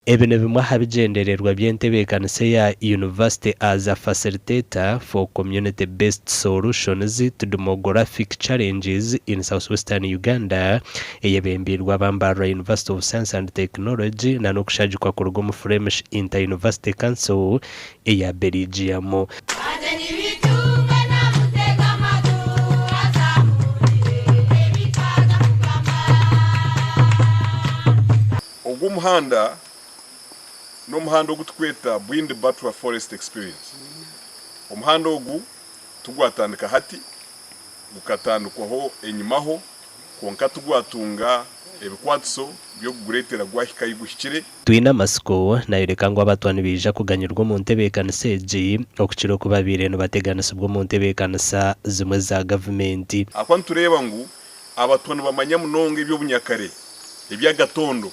Ebi ni bimwe aha bigyendererwa by'entebeekanisa eya University as a Facilitator for Community Based Solutions to Demographic Challenges in South Western Uganda eyebembeirwe aba Mbarara University of Science and Technology na n'okushagikwa kuruga omu Flemish Inter-University Council eya Beligiyamu. Ogu omuhanda n'omuhanda ogu tukweta Bwindi Batwa Forest Experience. Omuhanda ogu tigwatandika hati, gukatandikwaho enyimaho kwonka tigwatunga ebikwatiso by'okugureetera gwahika ahi guhikire. Twinamatsiko nayoreka ngu Abatwa nibaija kuganyirwa omu ntebeekanisa egi okukira oku babaire nibateganisibwa omu ntebeekanisa zimwe za gavumenti. Ahakuba nitureeba ngu Abatwa nibamanya munonga eby'obunyakare, eby'agatondo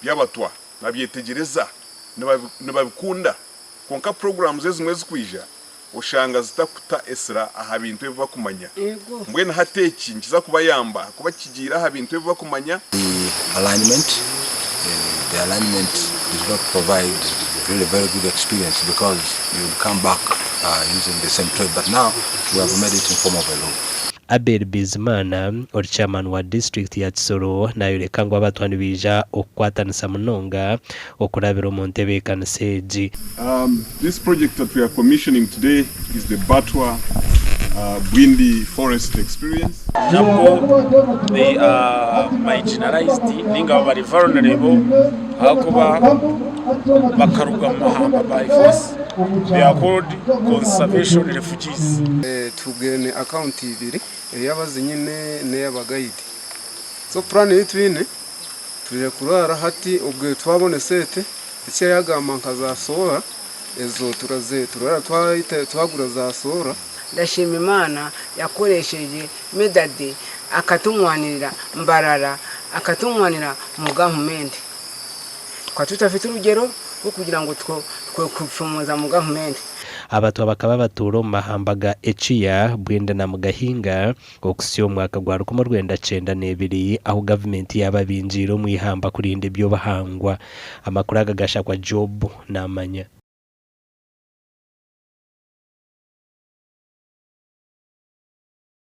by'Abatwa nibabyetegyereza, nibabikunda. Kwonka puroguraamu ezimwe ezirikwija oshanga zitakuta esira aha bintu ebi bakumanya. Mbwenu hati eki nikiza kubayamba ahakuba kigiire aha bintu ebi bakumanya. The alignment, the alignment did not provide really very good experience because you would come back using the same trail but now we have made it in form of a loop. Abel Bizimana, ori chairman wa disiturikiti ya Kisoro nayoreka ngu Abatwa nibaija okukwatanisa munonga okurabira omu ntebeekanisa egi. This project that we are commissioning today is the Batwa Bwindi Forest Experience. Nabwo they are marginalized ninga bari vulnerable ahakuba bakaruga mu mahamba by force they are called conservation refugees. Tubwine akawunti ibiri, ey'abazinyine n'ey'abagayidi. So puraani ei twine, twine kuraara hati obwe twabona esente, eki yagamba nka za soora, ezo turaze turara twagura za soora. Ndashima Imana yakoresheje Medard akatunwanirira Mbarara, akatunwanira mu gavumenti. Tukaba tutafite urugero rwo kugira ngu twekushumuza mu gavumenti. Abatwa bakaba batuura omu mahamba ga Ekiya, Bwindi na Mugahinga okuhitsya omu mwaka gwa 1992 ahu gavumenti yaababingiire omu ihamba kurinda eby'obuhangwa. Amakuru aga gashakwa Job Namanya.